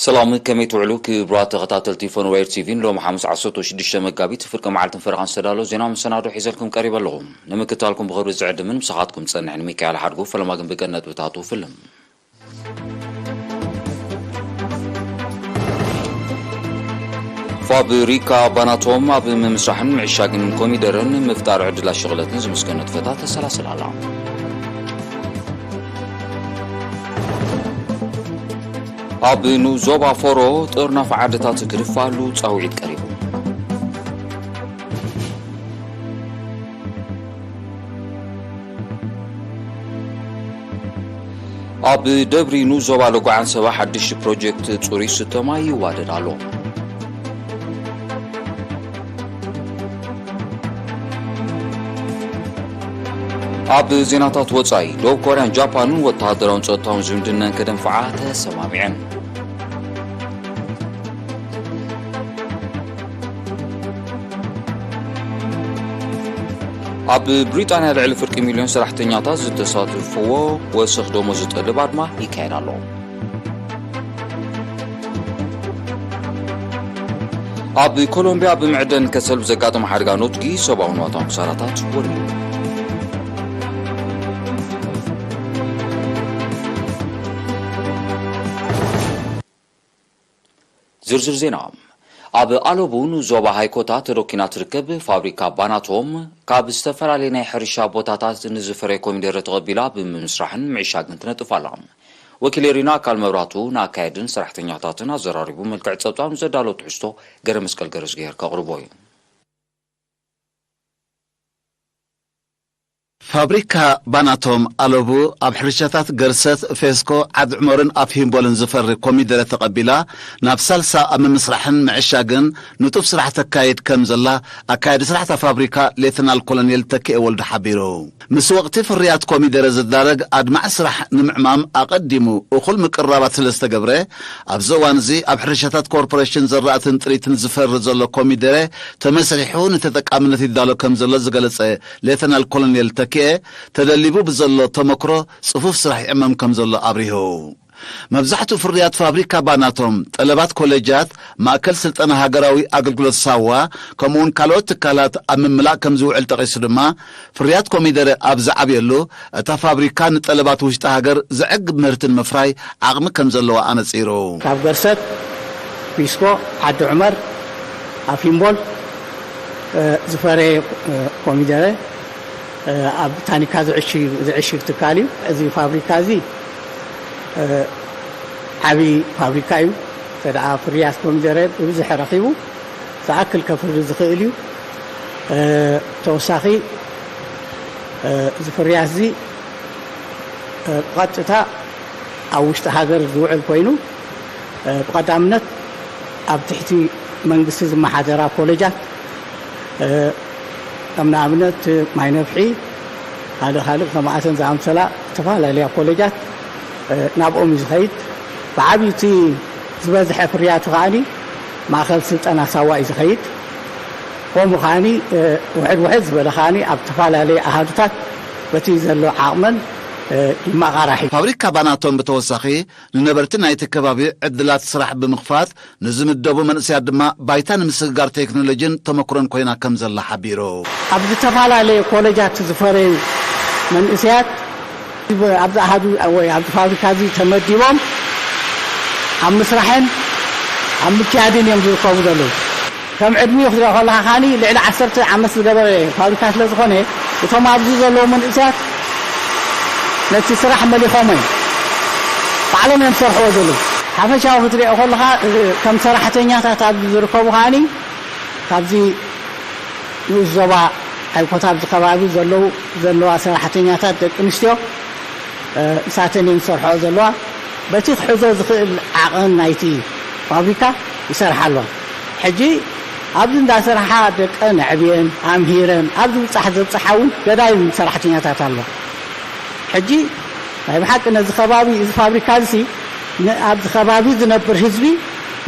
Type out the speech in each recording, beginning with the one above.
ሰላም፣ ከመይ ትውዕሉ ክቡራት ተኸታተልቲ ፎንወይር ቲቪ? ንሎሚ ሓሙስ ዓሰርተ ሽዱሽተ መጋቢት ፍርቂ መዓልትን ፈረቓን ዝተዳለወ ዜና መሰናዶ ሒዘልኩም ቀሪበ ኣለኹ። ንምክትታልኩም ብኽብሪ ዝዕድምን ምሳኻትኩም ዝጸንሕን ሚካኤል ሓድጉ። ፈለማ ግን ብቀንዲ ነጥብታቱ ፍልም። ፋብሪካ ባናቶም ኣብ ምምስራሕን ምዕሻግን ኮሚደረን ምፍጣር ዕድላት ሽቕለትን ዝምስገኑ ንጥፈታት ተሰላስላ ኣላ። ኣብ ንኡስ ዞባ ፎሮ ጥርናፍ ዓድታት ክድፋኣሉ ጻውዒት ቀሪቡ። ኣብ ደብሪ ንኡስ ዞባ ሎጎ ዓንሰባ ሓድሽ ፕሮጀክት ጽሩይ ዝስተ ማይ ይዋደድ ኣሎ። ኣብ ዜናታት ወጻኢ፣ ደቡብ ኮርያን ጃፓንን ወተሃደራውን ጸጥታውን ዝምድነን ከደንፍዓ ተሰማሚዐን። ኣብ ብሪጣንያ ልዕሊ ፍርቂ ሚልዮን ሰራሕተኛታት ዝተሳተፍዎ ወሰኽ ደሞዝ ዝጠልብ ኣድማ ይካየድ ኣሎ። ኣብ ኮሎምቢያ ብምዕደን ከሰል ብዘጋጠመ ሓደጋ ነቱጊ ሰብኣዊ ንዋታውን ክሳራታት ወሪዱ። ዝርዝር ዜና። ኣብ ኣለቡ ንዞባ ሃይኮታ ተዶኪና ትርከብ ፋብሪካ ባናቶም ካብ ዝተፈላለዩ ናይ ሕርሻ ቦታታት ንዝፈረየ ኮሚደረ ተቐቢላ ብምምስራሕን ምዕሻግን ትነጥፍ ኣላ። ወኪል ኤሪና ኣካል መብራቱ ንኣካየድን ሰራሕተኛታትን ኣዘራሪቡ መልክዕ ጸብጻብ ንዘዳሎ ትሕዝቶ ገረ መስቀል ገረዝግሄር ከቕርቦ እዩ። ፋብሪካ ባናቶም ኣለቡ ኣብ ሕርሻታት ገርሰት፣ ፌስኮ፣ ዓዲ ዑመርን ኣፍ ሂምቦልን ዝፈሪ ኮሚደረ ተቐቢላ ናብ ሳልሳ ኣብ ምምስራሕን ምዕሻግን ንጡፍ ስራሕ ተካይድ ከም ዘላ ኣካያዲ ስራሕታ ፋብሪካ ሌተናል ኮሎኔል ተኪኤ ወልዱ ሓቢሩ። ምስ ወቕቲ ፍርያት ኮሚደረ ዝዳረግ ኣድማዒ ስራሕ ንምዕማም ኣቐዲሙ እኹል ምቅርራባት ስለ ዝተገብረ፣ ኣብዚ እዋን እዚ ኣብ ሕርሻታት ኮርፖሬሽን ዘራእትን ጥሪትን ዝፈሪ ዘሎ ኮሚደረ ተመስሪሑ ንተጠቃምነት ይዳሎ ከም ዘሎ ዝገለጸ ሌተናል ኮሎኔል ተኪኤ፣ ተደሊቡ ብዘሎ ተመክሮ ጽፉፍ ስራሕ ይዕመም ከም ዘሎ ኣብሪሁ። መብዛሕትኡ ፍርያት ፋብሪካ ባናቶም፣ ጠለባት ኮሌጃት፣ ማእከል ስልጠና ሃገራዊ ኣገልግሎት ሳዋ፣ ከምኡውን ካልኦት ትካላት ኣብ ምምላእ ከም ዝውዕል ጠቒሱ ድማ፣ ፍርያት ኮሚደረ ኣብ ዝዓብየሉ፣ እታ ፋብሪካ ንጠለባት ውሽጢ ሃገር ዘዕግብ ምህርቲ ንምፍራይ ዓቕሚ ከም ዘለዋ ኣነጺሩ። ካብ ገርሰት፣ ፒስኮ፣ ዓዲ ዑመር፣ ኣፊምቦል፣ እ፣ ዝፈረየ፣ እ፣ ኮሚደረ፣ እ፣ ኣብ ታኒካ ዝዕሽግ፣ ዝዕሽግ ትካል እዩ። እዚ ፋብሪካ እዚ፣ እ፣ ዓብዪ ፋብሪካ እዩ። እንተ ደኣ ፍርያት ኮሚደረ ብብዝሒ ረኺቡ፣ ዝኣክል ከፍሪ ዝኽእል እዩ። እ፣ ተወሳኺ፣ እ፣ እዚ ፍርያት እዚ፣ እ፣ ብቐጥታ ኣብ ውሽጢ ሃገር ዝውዕል ኮይኑ፣ እ፣ ብቐዳምነት ኣብ ትሕቲ መንግስቲ ዝመሓደራ ኮሌጃት፣ እ፣ ከም ንኣብነት ማይ ነፍሒ፣ ካልእ ካልእ ከማእተን ዝኣምሰላ ዝተፈላለያ ኮሌጃት፣ እ፣ ናብኦም እዩ ዝኸይድ። ብዓብዩ እቲ ዝበዝሐ ፍርያቱ ከኣኒ ማእከል ስልጠና ሳዋ እዩ ዝኸይድ። ከምኡ ከኣኒ፣ እ፣ ውሕድ ውሕድ ዝበለ ከኣኒ ኣብ ዝተፈላለየ ኣሃዱታት በቲ ዘሎ ዓቕመን፣ እ፣ ይመቓራሕ እዩ። ፋብሪካ ባናቶም ብተወሳኺ ንነበርቲ ናይቲ ከባቢ ዕድላት ስራሕ ብምኽፋት፣ ንዝምደቡ መንእሰያት ድማ ባይታ ንምስግጋር ቴክኖሎጂን ተመክሮን ኮይና ከም ዘላ ሓቢሩ። ኣብ ዝተፈላለየ ኮሌጃት ዝፈረዩ መንእሰያት ኣብዚ ኣሃዱ ወይ ኣብዚ ፋብሪካ እዚ ተመዲቦም ኣብ ምስራሕን ኣብ ምክያድን እዮም ዝርከቡ ዘለዉ። ከም ዕድሚኡ ክትሪኦ ከለኻ ከኣኒ ልዕሊ ዓሰርተ ዓመት ዝገበረ ፋብሪካ ስለ ዝኾነ፣ እቶም ኣብዚ ዘለዉ መንእሰያት ነቲ ስራሕ መሊኾሞ እዮም። ባዕሎም እዮም ዝሰርሕዎ ዘለዉ። ሓፈሻዊ ክትሪኦ ከለኻ፣ እ፣ ከም ሰራሕተኛታት ኣብዚ ዝርከቡ ከኣኒ ካብዚ ንኡስ ዞባ ኣይኮታ ኣብዚ ከባቢ ዘለዉ፣ ዘለዋ ሰራሕተኛታት ደቂ ኣንስትዮ፣ እ፣ ንሳተን እየን ዝሰርሕኦ ዘለዋ። በቲ ክሕዞ ዝኽእል ዓቐን ናይቲ ፋብሪካ ይሰርሓ ኣለዋ። ሕጂ ኣብዚ እንዳሰርሓ ደቀን ኣዕብየን ኣምሂረን ኣብ ዝብጻሕ ዘብጽሓ እውን ገዳይም ሰራሕተኛታት ኣለዋ። ሕጂ ናይ ብሓቂ ነዚ ከባቢ፣ እዚ ፋብሪካ እዚ ን-፣ ኣብዚ ከባቢ ዝነብር ህዝቢ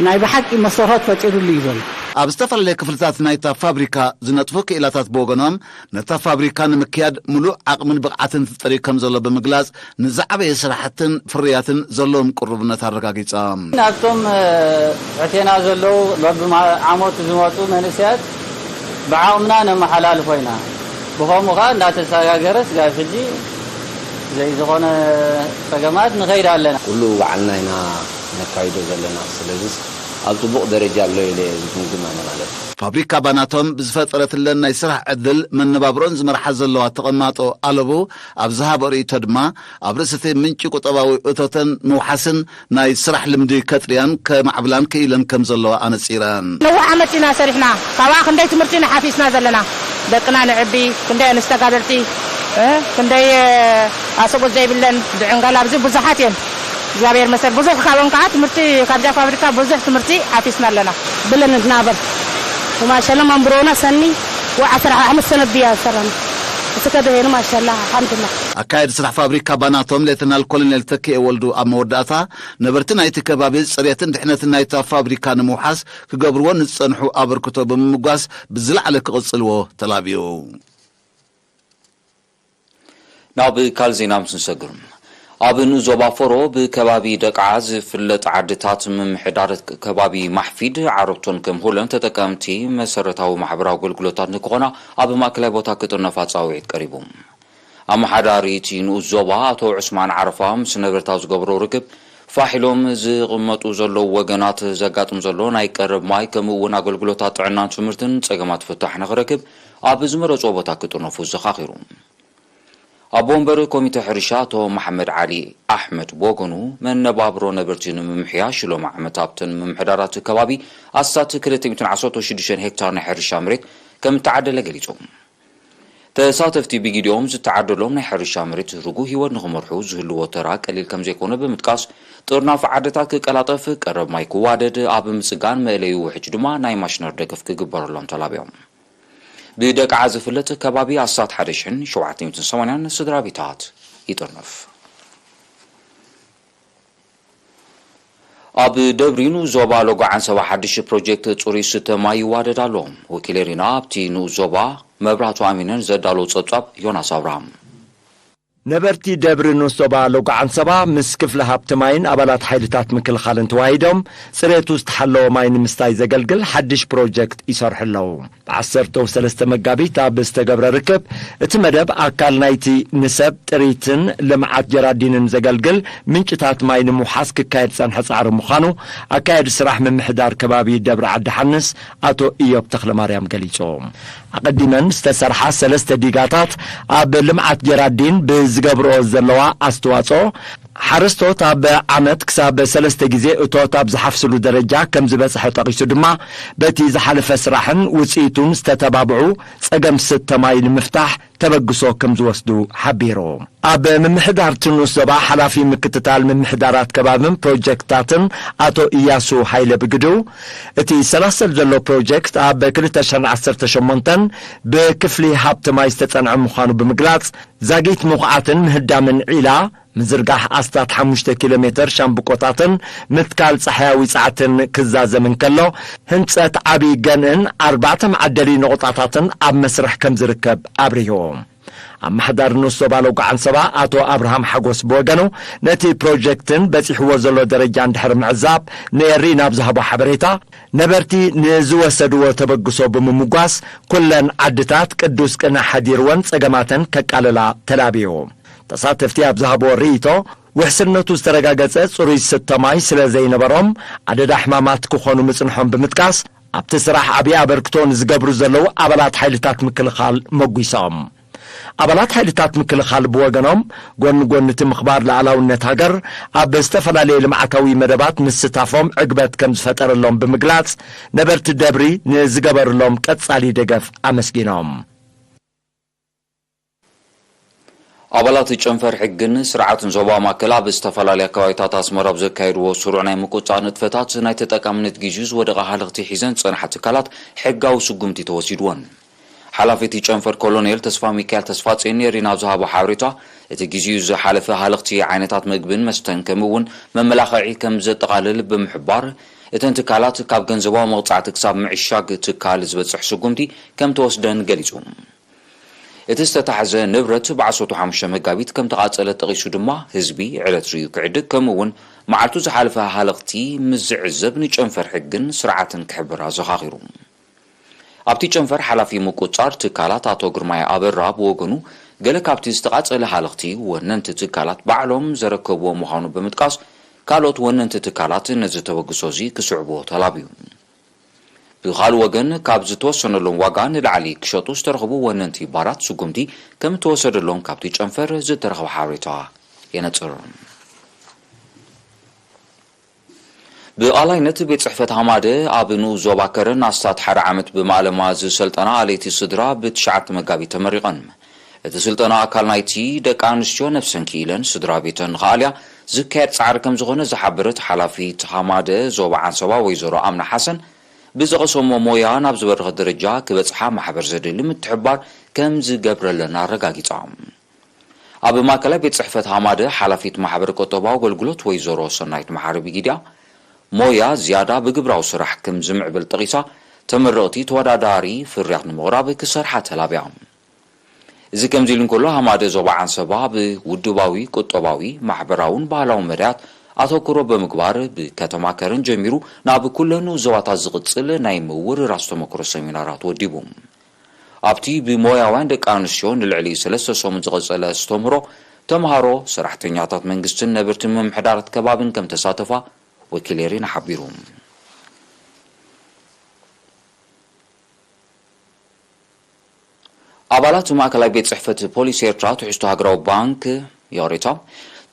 ናይ ብሓቂ መሰረት ፈጢሩሉ እዩ ዘሎ። ኣብ ዝተፈላለዩ ክፍልታት ናይታ ፋብሪካ ዝነጥፉ ክኢላታት ብወገኖም፣ ነታ ፋብሪካ ንምክያድ ምሉእ ዓቕምን ብቕዓትን ተጠርዩ ከም ዘሎ ብምግላጽ፣ ንዝዓበየ ስራሕትን ፍርያትን ዘለዎም ቅሩብነት ኣረጋጊጾም። ናብቶም፣ እ፣ ትሕቴና ዘለዉ በብዓመቱ ዝመጹ መንእሰያት ብዓቕምና ነመሓላልፎ ኢና። ብኸምኡ ኸኣ እንዳተሰጋገረ ስጋብ ሕጂ ዘይዝኾነ ጸገማት ንኸይድ ኣለና። ኩሉ ባዕልና ኢና ነካይዶ ዘለና። ስለዚስ ኣብ ጽቡቕ ደረጃ ኣሎ ኢለ እየ ዝግምግም ኣነ ማለት እዩ። ፋብሪካ ባናቶም ብዝፈጠረትለን ናይ ስራሕ ዕድል መነባብሮን ዝመርሓ ዘለዋ ተቐማጦ ኣለቡ ኣብ ዝሃቦ ርእይቶ ድማ፣ ኣብ ርእሲ እቲ ምንጪ ቁጠባዊ እቶተን ምውሓስን ናይ ስራሕ ልምዲ ከጥርያን ከማዕብላን ክኢለን ከም ዘለዋ ኣነጺረን። ነዊሕ ዓመት ኢና ሰሪሕና፣ ካብኣ ክንደይ ትምህርቲ ኢና ሓፊስና ዘለና። ደቅና ነዕቢ፣ ክንደይ ኣንስቲ ተጋደልቲ፣ እ፣ ክንደይ፣ እ፣ ኣሰቦት ዘይብለን ብዕንጋል ኣብዚ ብዙሓት እየን። እግዚኣብሔር መሰል ብዙሕ ካብኦም ከዓ ትምህርቲ ካብዛ ፋብሪካ ብዙሕ ትምህርቲ ሓፊስና ኣለና። ብለን ንትናበር ወማሸለ መንብሮና ሰኒ ወዓስራ ዓመት ሰነድ ብያ ዝሰራና። እስከ ደሄኑ ማሻላ፣ ኣልሓምዱላ። ኣካየዲ ስራሕ ፋብሪካ ባናቶም ሌተናል ኮሎኔል ተኪኤ ወልዱ ኣብ መወዳእታ፣ ነበርቲ ናይቲ ከባቢ ጽሬትን ድሕነትን ናይታ ፋብሪካ ንምውሓስ ክገብርዎ ንዝጸንሑ ኣበርክቶ ብምምጓስ ብዝለዓለ ክቕጽልዎ ተላብዩ። ናብ ካልእ ዜና ምስ ንሰግር፣ ኣብ ንኡስ ዞባ ፎሮ ብከባቢ ደቅዓ ዝፍለጥ ዓድታት ምምሕዳር ከባቢ ማሕፊድ ዓረብቶን ከም ሁለን ተጠቀምቲ መሰረታዊ ማሕበራዊ ኣገልግሎታት ንክኾና ኣብ ማእከላይ ቦታ ክጥርነፋ ጻውዒት ቀሪቡ። ኣመሓዳሪ እቲ ንኡስ ዞባ ኣቶ ዑስማን ዓረፋ ምስ ነበርታ ዝገብሮ ርክብ፣ ፋሕ ኢሎም ዝቕመጡ ዘለዉ ወገናት ዘጋጥም ዘሎ ናይ ቀረብ ማይ ከምኡ እውን ኣገልግሎታት ጥዕናን ትምህርትን ጸገማት ፍታሕ ንኽረክብ ኣብ ዝመረጽዎ ቦታ ክጥርነፉ ዘኻኺሩ። ኣቦ ወንበር ኮሚተ ሕርሻ ኣቶ መሓመድ ዓሊ ኣሕመድ ብወገኑ፣ መነባብሮ ነበርቲ ንምምሕያሽ ሎም ዓመት ኣብተን ምምሕዳራት ከባቢ ኣስታት ክልተ ሚእትን ዓሰርተ ሽዱሽተ ሄክታር ናይ ሕርሻ መሬት ከም እተዓደለ ገሊጹ። ተሳተፍቲ ብጊዲኦም ዝተዓደሎም ናይ ሕርሻ መሬት ርጉእ ህይወት ንኽመርሑ ዝህልዎ ተራ ቀሊል ከም ዘይኮነ ብምጥቃስ፣ ጥርናፍ ዓድታት ክቀላጠፍ፣ ቀረብ ማይ ክዋደድ፣ ኣብ ምጽጋን መእለዩ ውሕጅ ድማ ናይ ማሽነር ደገፍ ክግበረሎም ተላብዮም። ብደቅዓ ዝፍለጥ ከባቢ ኣስታት ሓደ ሽሕን ሸውዓተ ሚእትን ሰማንያን ስድራ ቤታት ይጥርንፍ። ኣብ ደብሪኑ ዞባ ሎጎ ዓንሰባ ሓድሽ ፕሮጀክት ጽሩይ ስተ ማይ ይዋደድ ኣሎ። ወኪለ ሪና ኣብቲ ንኡስ ዞባ መብራህቱ ኣሚነን ዘዳለዎ ጸብጻብ ዮናስ ኣብርሃም። ነበርቲ ደብሪ ንኡስ ዞባ ሎጎ ዓንሰባ ምስ ክፍሊ ሃብቲ ማይን ኣባላት ሓይልታት ምክልኻልን ተዋሂዶም ጽሬቱ ዝተሓለወ ማይ ንምስታይ ዘገልግል ሓድሽ ፕሮጀክት ይሰርሑ ኣለዉ። ብ ዓሰርተ ሰለስተ መጋቢት ኣብ ዝተገብረ ርክብ፣ እቲ መደብ ኣካል ናይቲ ንሰብ ጥሪትን ልምዓት ጀራዲንን ዘገልግል ምንጭታት ማይ ንምውሓስ ክካየድ ዝጸንሐ ጻዕሪ ምዃኑ ኣካያዲ ስራሕ ምምሕዳር ከባቢ ደብረ ዓዲ ሓንስ ኣቶ ኢዮብ ተኽለማርያም ገሊጹ። ኣቐዲመን ዝተሰርሓ ሰለስተ ዲጋታት ኣብ ልምዓት ጀራዲን ብዝገብርኦ ዘለዋ ኣስተዋጽኦ፣ ሓረስቶት ኣብ ዓመት ክሳብ ሰለስተ ግዜ እቶት ኣብ ዝሓፍስሉ ደረጃ ከም ዝበጽሐ ጠቒሱ ድማ፣ በቲ ዝሓለፈ ስራሕን ውጽኢቱን ዝተተባብዑ ጸገም ስተ ማይ ንምፍታሕ ተበግሶ ከም ዝወስዱ ሓቢሩ። ኣብ ምምሕዳር እቲ ንኡስ ዞባ ሓላፊ ምክትታል ምምሕዳራት ከባብን ፕሮጀክትታትን ኣቶ ኢያሱ ሃይለ ብግዱ፣ እቲ ሰላሰል ዘሎ ፕሮጀክት ኣብ ክልተ ሽሕን ዓሰርተ ሸሞንተን ብክፍሊ ሃብቲ ማይ ዝተጸንዐ ምዃኑ ብምግላጽ፣ ዛጊት ምኹዓትን ምህዳምን ዒላ፣ ምዝርጋሕ ኣስታት ሓሙሽተ ኪሎ ሜተር ሻምብቆታትን ምትካል ጸሓያዊ ጸዓትን ክዛዘም እንከሎ፣ ህንጸት ዓቢ ገንእን ኣርባዕተ መዓደሊ ነቑጣታትን ኣብ መስርሕ ከም ዝርከብ ኣብሪሁ። ኣመሓዳሪ ንኡስ ዞባ ሎጎ ዓንሰባ ኣቶ ኣብርሃም ሓጎስ ብወገኑ፣ ነቲ ፕሮጀክትን በጺሕዎ ዘሎ ደረጃን ድሕሪ ምዕዛብ ንኤሪ ናብ ዝሃቦ ሓበሬታ፣ ነበርቲ ንዝወሰድዎ ተበግሶ ብምምጓስ፣ ኩለን ዓድታት ቅዱስ ቅነ ሓዲርወን ጸገማተን ከቃልላ ተላብዩ። ተሳተፍቲ ኣብ ዝሃብዎ ርእይቶ፣ ውሕስነቱ ዝተረጋገጸ ጽሩይ ስተ ማይ ስለ ዘይነበሮም፣ ኣደዳ ሕማማት ክኾኑ ምጽንሖም ብምጥቃስ፣ ኣብቲ ስራሕ ዓቢ ኣበርክቶ ንዝገብሩ ዘለዉ ኣባላት ሓይልታት ምክልኻል መጒሶም። ኣባላት ሓይልታት ምክልኻል ብወገኖም፣ ጎኒ ጎኒ እቲ ምኽባር ልኣላውነት ሃገር፣ ኣብ ዝተፈላለየ ልምዓታዊ መደባት ምስታፎም ዕግበት ከም ዝፈጠረሎም ብምግላጽ፣ ነበርቲ ደብሪ ንዝገበርሎም ቀጻሊ ደገፍ ኣመስጊኖም። ኣባላት ጨንፈር ሕግን ስርዓትን ዞባ ማእከል ኣብ ዝተፈላለዩ ከባቢታት ኣስመራ ኣብ ዘካየድዎ ስሩዕ ናይ ምቁጽጻር ንጥፈታት፣ ናይ ተጠቃምነት ግዜኡ ዝወደቐ ሃለኽቲ ሒዘን ዝጸንሓ ትካላት ሕጋዊ ስጉምቲ ተወሲድወን። ሓላፊ እቲ ጨንፈር ኮሎኔል ተስፋ ሚካኤል ተስፋጽዮን ኔሪና ኣብ ዝሃቦ ሓበሬታ፣ እቲ ግዜኡ ዝሓለፈ ሃለኽቲ ዓይነታት ምግብን መስተን ከምኡ እውን መመላኽዒ ከም ዘጠቓልል ብምሕባር፣ እተን ትካላት ካብ ገንዘባዊ መቕጻዕቲ ክሳብ ምዕሻግ ትካል ዝበጽሕ ስጉምቲ ከም ተወስደን ገሊጹ። እቲ ዝተታሕዘ ንብረት ብዓሰርተ ሓሙሽተ መጋቢት ከም ተቓጸለ ጠቒሱ ድማ፣ ህዝቢ ዕለት ርእዩ ክዕድግ ከምኡ እውን መዓልቱ ዝሓለፈ ሃለኽቲ ምስ ዝዕዘብ ንጨንፈር ሕግን ስርዓትን ክሕብር ኣዘኻኺሩ። ኣብቲ ጨንፈር ሓላፊ ምቁጽጻር ትካላት ኣቶ ግርማይ ኣበራ ብወገኑ፣ ገለ ካብቲ ዝተቓጸለ ሃለኽቲ ወነንቲ ትካላት ባዕሎም ዘረከብዎ ምዃኑ ብምጥቃስ፣ ካልኦት ወነንቲ ትካላት ነዚ ተበግሶ እዚ ክስዕብዎ ተላብዩ። ብኻልእ ወገን፣ ካብ ዝተወሰነሎም ዋጋ ንላዕሊ ክሸጡ ዝተረኽቡ ወነንቲ ባራት ስጉምቲ ከም እተወሰደሎም ካብቲ ጨንፈር ዝተረኽበ ሓበሬታ የነጽር። ብኣላይነት ቤት ጽሕፈት ሃማደ ኣብ ንኡስ ዞባ ከረን ኣስታት ሓደ ዓመት ብማእለማ ዝሰልጠና ኣለይቲ ስድራ ብትሽዓተ መጋቢት ተመሪቐን። እቲ ስልጠና ኣካል ናይቲ ደቂ ኣንስትዮ ነብሰን ክኢለን ስድራ ቤተን ንኽኣልያ ዝካየድ ጻዕሪ ከም ዝኾነ ዝሓበረት ሓላፊት ሃማደ ዞባ ዓንሰባ ወይዘሮ ኣምና ሓሰን፣ ብዝቐሰሞ ሞያ ናብ ዝበረኸ ደረጃ ክበጽሓ ማሕበር ዘድሊ ምትሕብባር ከም ዝገብረለን ኣረጋጊጻ። ኣብ ማእከላይ ቤት ጽሕፈት ሃማደ ሓላፊት ማሕበር ቁጠባዊ ኣገልግሎት ወይዘሮ ሰናይት መሓሪ ብጊድያ፣ ሞያ ዝያዳ ብግብራዊ ስራሕ ከም ዝምዕብል ጠቒሳ፣ ተመረቕቲ ተወዳዳሪ ፍርያት ንምቕራብ ክሰርሓ ተላብያ። እዚ ከምዚ ኢሉ እንከሎ፣ ሃማደ ዞባ ዓንሰባ ብውድባዊ፣ ቁጠባዊ፣ ማሕበራውን ባህላውን መዳያት ኣተኩሮ ብምግባር፣ ብከተማ ከረን ጀሚሩ ናብ ኩለን ዞባታት ዝቕጽል ናይ ምውርራስ ተመክሮ ሰሚናራት ወዲቡ። ኣብቲ ብሞያውያን ደቂ ኣንስትዮ ንልዕሊ ሰለስተ ሰሙን ዝቐጸለ ኣስተምህሮ፣ ተምሃሮ፣ ሰራሕተኛታት መንግስትን ነበርቲ ምምሕዳራት ከባብን ከም ተሳተፋ ወኪል ኤሪና ሓቢሩ። ኣባላት ማእከላይ ቤት ጽሕፈት ፖሊስ ኤርትራ ትሕዝቶ ሃገራዊ ባንክ፣ ይቕሬታ፣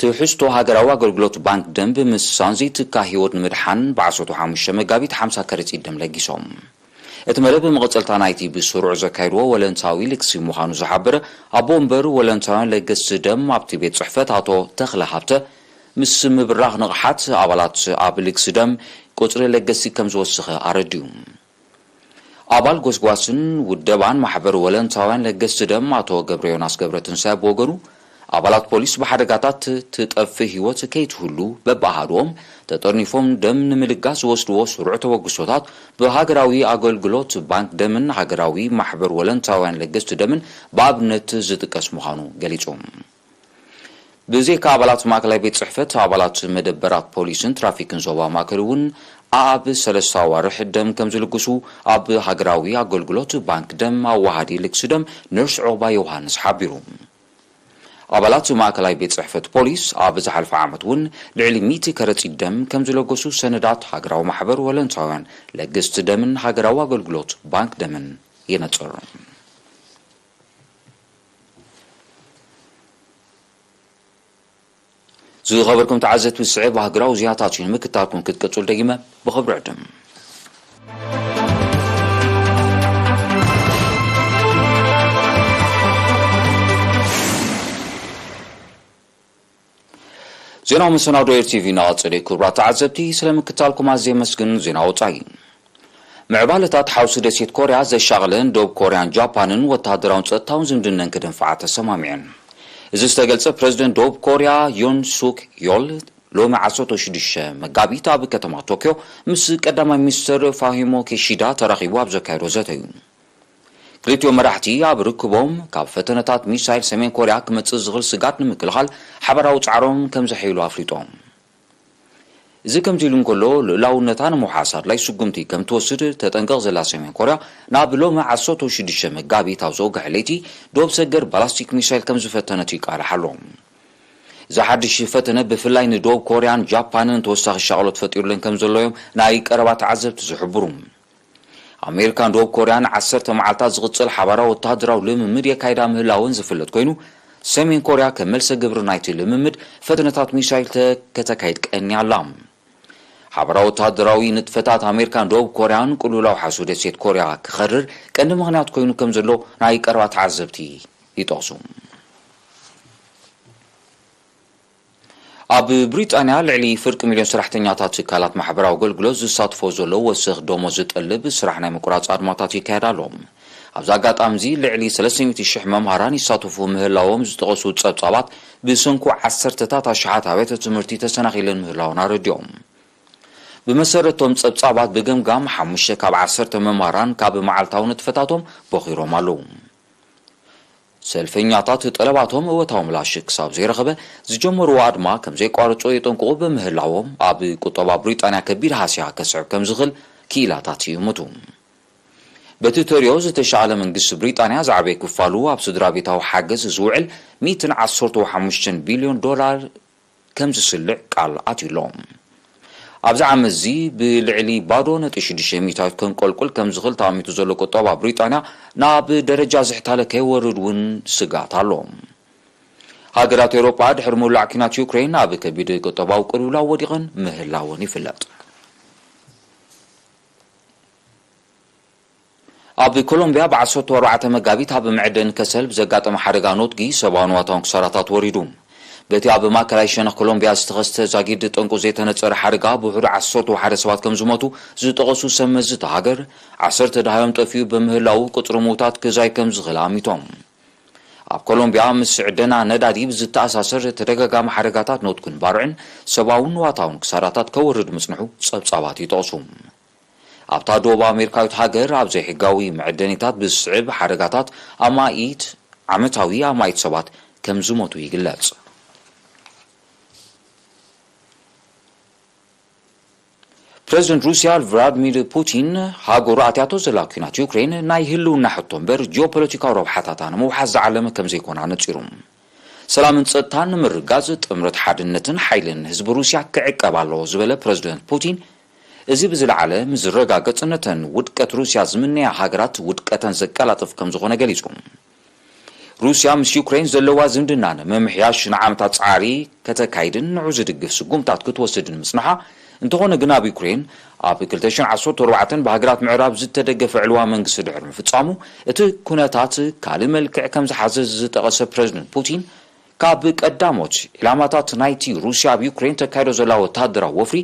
ትሕዝቶ ሃገራዊ ኣገልግሎት ባንክ ደንብ ምስሳን ዘይትካ ህይወት ንምድሓን ብዓሰርተ ሓሙሽተ መጋቢት ሓምሳ ከረጺት ደም ለጊሶም። እቲ መደብ ብመቐጸልታ ናይቲ ብስሩዕ ዘካየድዎ ወለንታዊ ልግሲ ምዃኑ ዝሓበረ ኣቦ ወንበር ወለንታውያን ለገስቲ ደም ኣብቲ ቤት ጽሕፈት ኣቶ ተኽለ ሃብተ፣ ምስ ምብራኽ ንቕሓት ኣባላት ኣብ ልግሲ ደም ቁጽሪ ለገስቲ ከም ዝወሰኸ ኣረዲኡ። ኣባል ጎስጓስን ውደባን ማሕበር ወለንታውያን ለገስቲ ደም ኣቶ ገብረ ዮናስ ገብረትንሳኤ ብወገኑ፣ ኣባላት ፖሊስ ብሓደጋታት ትጠፍእ ህይወት ከይትህሉ በብኣሃድኦም ተጠርኒፎም ደም ንምልጋስ ዝወስድዎ ስሩዕ ተበግሶታት ብሃገራዊ ኣገልግሎት ባንክ ደምን ሃገራዊ ማሕበር ወለንታውያን ለገስቲ ደምን ብኣብነት ዝጥቀስ ምዃኑ ገሊጹ። ብዘይካ ኣባላት ማእከላይ ቤት ጽሕፈት፣ ኣባላት መደበራት ፖሊስን ትራፊክን ዞባ ማእከል እውን ኣብ ሰለስተ ኣዋርሕ ደም ከም ዝልግሱ ኣብ ሃገራዊ ኣገልግሎት ባንክ ደም ኣዋሃዲ ልግሲ ደም ነርስ ዑቕባ ዮሃንስ ሓቢሩ። ኣባላት ማእከላይ ቤት ጽሕፈት ፖሊስ ኣብ ዝሓለፈ ዓመት እውን ልዕሊ ሚእቲ ከረጺት ደም ከም ዝለገሱ ሰነዳት ሃገራዊ ማሕበር ወለንታውያን ለገስቲ ደምን ሃገራዊ ኣገልግሎት ባንክ ደምን የነጽር። ዝኸበርኩም ተዓዘብቲ፣ ዝስዕብ ሃገራዊ ዜናታት እዩ። ንምክታልኩም ክትቀጽሉ ደጊመ ብኽብሪ ዕድም። ዜናዊ መሰናዶ ኤር ቲቪ እናቐጸለ እዩ። ክቡራት ተዓዘብቲ፣ ስለ ምክታልኩም ኣዝየ የመስግን። ዜና ወጻኢ። ምዕባለታት ሓውሲ ደሴት ኮርያ ዘሻቕለን ደቡብ ኮርያን ጃፓንን ወተሃደራውን ጸጥታውን ዝምድነን ክድንፍዓ ተሰማሚዐን። እዚ ዝተገልጸ ፕረዚደንት ደቡብ ኮርያ ዮን ሱክ ዮል ሎሚ ዓሰርተ ሽዱሽተ መጋቢት ኣብ ከተማ ቶክዮ ምስ ቀዳማይ ሚኒስትር ፋሂሞ ኪሺዳ ተራኺቡ ኣብ ዘካየዶ ዘተ እዩ። ክልቲኦም መራሕቲ ኣብ ርክቦም ካብ ፈተነታት ሚሳይል ሰሜን ኮርያ ክመጽእ ዝኽእል ስጋት ንምክልኻል ሓበራዊ ጻዕሮም ከም ዘሐይሉ ኣፍሊጦም። እዚ ከምዚ ኢሉ እንከሎ፣ ልኡላውነታ ንምውሓስ ኣድላይ ስጉምቲ ከም ትወስድ ተጠንቀቕ ዘላ ሰሜን ኮርያ፣ ናብ ሎሚ ዓሰርተ ሽዱሽተ መጋቢት ኣብ ዘወግሐ ለይቲ ዶብ ሰገር ባላስቲክ ሚሳይል ከም ዝፈተነት ይቃላሕ ኣሎ። እዚ ሓድሽ ፈተነ ብፍላይ ንዶብ ኮርያን ጃፓንን ተወሳኺ ሻቕሎት ፈጢሩለን ከም ዘሎ እዮም ናይ ቀረባ ተዓዘብቲ ዝሕብሩ። ኣሜሪካን ደቡብ ኮርያን ዓሰርተ መዓልታት ዝቕጽል ሓባራዊ ወተሃደራዊ ልምምድ የካይዳ ምህላወን ዝፍለጥ ኮይኑ፣ ሰሜን ኮርያ ከም መልሰ ግብሪ ናይቲ ልምምድ ፈተነታት ሚሳይል ተ-፣ ከተካይድ ቀንያ ኣላ። ሓባራዊ ወተሃደራዊ ንጥፈታት ኣሜሪካን ደቡብ ኮርያን ቅልውላው ሓሱ ደሴት ኮርያ ክኸርር ቀንዲ ምኽንያት ኮይኑ ከም ዘሎ ናይ ቀረባ ተዓዘብቲ ይጠቕሱ። ኣብ ብሪጣንያ ልዕሊ ፍርቂ ሚልዮን ሰራሕተኛታት ትካላት ማሕበራዊ ኣገልግሎት ዝሳትፎ ዘሎ ወሰኽ ደሞዝ ዝጠልብ ስራሕ ናይ ምቁራጽ ኣድማታት ይካየድ ኣሎ። ኣብዚ ኣጋጣሚ እዚ ልዕሊ ሰለስተ ሚእቲ ሽሕ መምሃራን ይሳተፉ ምህላዎም ዝጠቐሱ ጸብጻባት፣ ብሰንኩ ዓሰርተታት ኣሽሓት ኣብያተ ትምህርቲ ተሰናኺለን ምህላወን ኣረዲኦም። ብመሰረቶም ጸብጻባት፣ ብገምጋም ሓሙሽተ ካብ ዓሰርተ መምሃራን ካብ መዓልታዊ ንጥፈታቶም ቦኺሮም ኣለዉ። ሰልፈኛታት ጠለባቶም እወታዊ ምላሽ ክሳብ ዘይረኸበ፣ ዝጀመርዎ ኣድማ ከም ዘይቋርጾ የጠንቅቑ ብምህላዎም፣ ኣብ ቁጠባ ብሪጣንያ ከቢድ ሃስያ ከስዕብ ከም ዝኽእል ክኢላታት ይእምቱ። በቲ ተሪኦ ዝተሻለ መንግስቲ ብሪጣንያ ዝዓበየ ክፋሉ ኣብ ስድራ ቤታዊ ሓገዝ ዝውዕል ሚእትን ዓሰርተ ሓሙሽተን ቢልዮን ዶላር ከም ዝስልዕ ቃል ኣትዩ ኣሎ። ኣብዚ ዓመት እዚ ብልዕሊ ባዶ ነጥቢ ሽዱሽተ ሚእታዊት ከንቆልቁል ከም ዝኽእል ተኣሚቱ ዘሎ ቁጠባ ብሪጣንያ ናብ ደረጃ ዝሕታለ ከይወርድ እውን ስግኣት ኣሎ። ሃገራት ኤውሮጳ ድሕሪ ምውላዕ ኲናት ዩክሬን ኣብ ከቢድ ቁጠባዊ ቅልውላው ወዲቐን ምህላወን ይፍለጥ። ኣብ ኮሎምቢያ ብ ዓሰርተ ኣርባዕተ መጋቢት ኣብ መዕደኒ ከሰል ብዘጋጠመ ሓደጋ ኖትጊ ሰብኣውን ዋታውን ክሳራታት ወሪዱ። በቲ ኣብ ማእከላይ ሸነኽ ኮሎምቢያ ዝተኸስተ ዛጊድ ጠንቁ ዘይተነጸረ ሓደጋ ብውሕዱ ዓሰርተ ሓደ ሰባት ከም ዝሞቱ ዝጠቐሱ ሰብ መዚ እታ ሃገር፣ ዓሰርተ ደሃዮም ጠፊኡ ብምህላዉ ቁጽሪ ምዉታት ክዛይ ከም ዝኽእል ኣሚቶም። ኣብ ኮሎምቢያ ምስ ዕደና ነዳዲ ብዝተኣሳሰር ተደጋጋሚ ሓደጋታት ኖትግን ባርዕን ሰብኣውን ዋታውን ክሳራታት ከወርድ ምጽንሑ ጸብጻባት ይጠቕሱ። ኣብታ ደቡብ ኣሜሪካዊት ሃገር ኣብ ዘይሕጋዊ መዕደኒታት ብዝስዕብ ሓደጋታት ኣማኢት ዓመታዊ ኣማኢት ሰባት ከም ዝሞቱ ይግለጽ። ፕረዚደንት ሩስያ ቭላድሚር ፑቲን፣ ሃገሩ ኣትያቶ ዘላ ኲናት ዩክሬን ናይ ህልውና ሕቶ እምበር ጂኦፖለቲካዊ ረብሓታታ ንምውሓስ ዝዓለመ ከም ዘይኮነ ኣነጺሩ። ሰላምን ጸጥታን ንምርጋጽ ጥምረት ሓድነትን ሓይልን ህዝቢ ሩስያ ክዕቀብ ኣለዎ ዝበለ ፕረዚደንት ፑቲን፣ እዚ ብዝለዓለ ምስ ዝረጋገጽ ነተን ውድቀት ሩስያ ዝምነያ ሃገራት ውድቀተን ዘቀላጥፍ ከም ዝኾነ ገሊጹ። ሩስያ ምስ ዩክሬን ዘለዋ ዝምድና ንምምሕያሽ ንዓመታት ጻዕሪ ከተካይድን ንዑ ዝድግፍ ስጉምታት ክትወስድን ምጽንሓ፣ እንተኾነ ግን ኣብ ዩክሬን ኣብ ክልተ ሽሕን ዓሰርተ ኣርባዕተን ብሃገራት ምዕራብ ዝተደገፈ ዕልዋ መንግስቲ ድሕሪ ምፍጻሙ፣ እቲ ኩነታት ካልእ መልክዕ ከም ዝሓዘ ዝጠቐሰ ፕረዚደንት ፑቲን፣ ካብ ቀዳሞት ዒላማታት ናይቲ ሩስያ ኣብ ዩክሬን ተካይዶ ዘላ ወተሃደራዊ ወፍሪ፣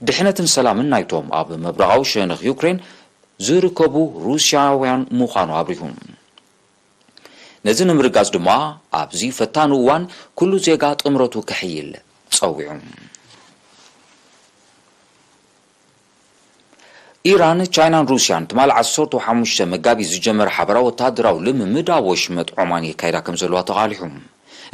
ድሕነትን ሰላምን ናይቶም ኣብ ምብራቓዊ ሸነኽ ዩክሬን ዝርከቡ ሩስያውያን ምዃኑ ኣብሪሁ። ነዚ ንምርጋጽ ድማ ኣብዚ ፈታኒ እዋን ኩሉ ዜጋ ጥምረቱ ከሕይል ጸዊዑ። ኢራን፣ ቻይናን ሩስያን ትማል ዓሰርተ ሓሙሽተ መጋቢት ዝጀመረ ሓበራዊ ወተሃደራዊ ልምምድ ኣብ ወሽመጥ ዖማን የካይዳ ከም ዘለዋ ተቓሊሑ።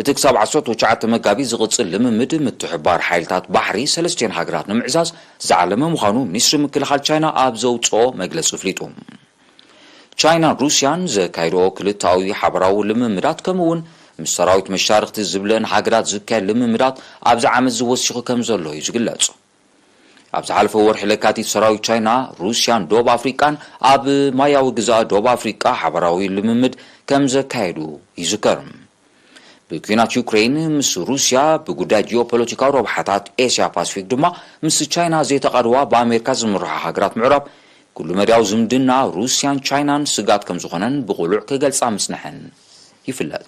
እቲ ክሳብ ዓሰርተ ትሽዓተ መጋቢት ዝቕጽል ልምምድ፣ ምትሕብባር ሓይልታት ባሕሪ ሰለስቲኤን ሃገራት ንምዕዛዝ ዝዓለመ ምዃኑ ሚኒስትሪ ምክልኻል ቻይና ኣብ ዘውጽኦ መግለጺ ኣፍሊጡ። ቻይናን ሩስያን ዘካይድኦ ክልታዊ ሓበራዊ ልምምዳት፣ ከምኡ እውን ምስ ሰራዊት መሻርኽቲ ዝብለን ሃገራት ዝካየድ ልምምዳት ኣብዚ ዓመት እዚ ወሲኹ ከም ዘሎ እዩ ዝግለጽ። ኣብ ዝሓለፈ ወርሒ ለካቲት፣ ሰራዊት ቻይና፣ ሩስያን ደቡብ ኣፍሪቃን ኣብ ማያዊ ግዝኣት ደቡብ ኣፍሪቃ ሓበራዊ ልምምድ ከም ዘካየዱ ይዝከር። ብኲናት ዩክሬን ምስ ሩስያ፣ ብጉዳይ ጂኦፖለቲካዊ ረብሓታት ኤስያ ፓሲፊክ ድማ ምስ ቻይና ዘይተቓድዋ ብኣሜሪካ ዝምርሓ ሃገራት ምዕራብ፣ ኩሉ መዳያዊ ዝምድና ሩስያን ቻይናን ስጋት ከም ዝኾነን ብቕሉዕ ክገልጻ ምጽንሐን ይፍለጥ።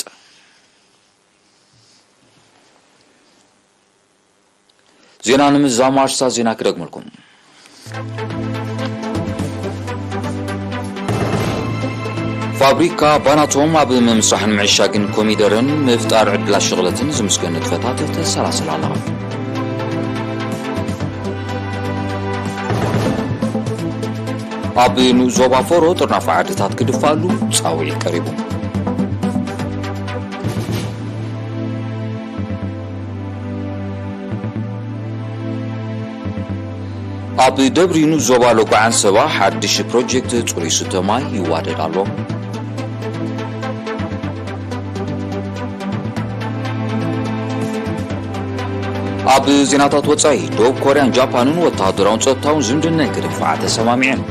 ዜና ንምዝዛም ኣርእስታት ዜና ክደግመልኩም። ፋብሪካ ባናቶም ኣብ ምምስራሕን ምዕሻግን ኮሚደረን ምፍጣር ዕድላት ሽቕለትን ዝምስገን ንጥፈታት ተሰላስል ኣላ። ኣብ ንኡስ ዞባ ፎሮ ጥርናፈ ዓድታት ክድፋሉ ጻውዒት ቀሪቡ። ኣብ ደብሪኑ ዞባ ሎጓ ዓንሰባ ሓድሽ ፕሮጀክት ጽሩይ ዝስተ ማይ ይዋደድ ኣሎ። ኣብ ዜናታት ወጻኢ፣ ደቡብ ኮርያን ጃፓንን ወተሃደራውን ጸጥታውን ዝምድነን ክድንፍዓ ተሰማሚዐን።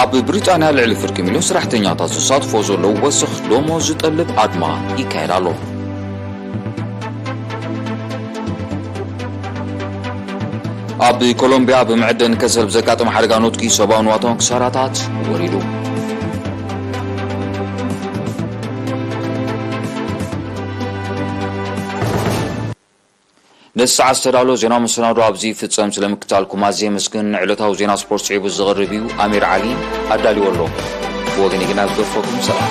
ኣብ ብሪጣንያ ልዕሊ ፍርቂ ሚልዮን ሰራሕተኛታት ዝሳትፎ ዘለዉ ወሰኽ ደሞዝ ዝጠልብ ኣድማ ይካየድ ኣሎ። ኣብ ኮሎምቢያ ኣብ መዕደኒ ከሰል ብዘጋጠመ ሓደጋ ኖትጊ ሰብኣዊ ንዋታውን ክሳራታት ወሪዱ። ነዚ ሰዓት ዝተዳሎ ዜና መሰናዶ ኣብዚ ይፍጸም። ስለምክታልኩም ኣዝየ የመስግን። ንዕለታዊ ዜና ስፖርት ስዒቡ ዝቕርብ እዩ። ኣሚር ዓሊ ኣዳልዎ ኣሎ። ብወገነይ ግና ዝገድፈኩም ሰላም።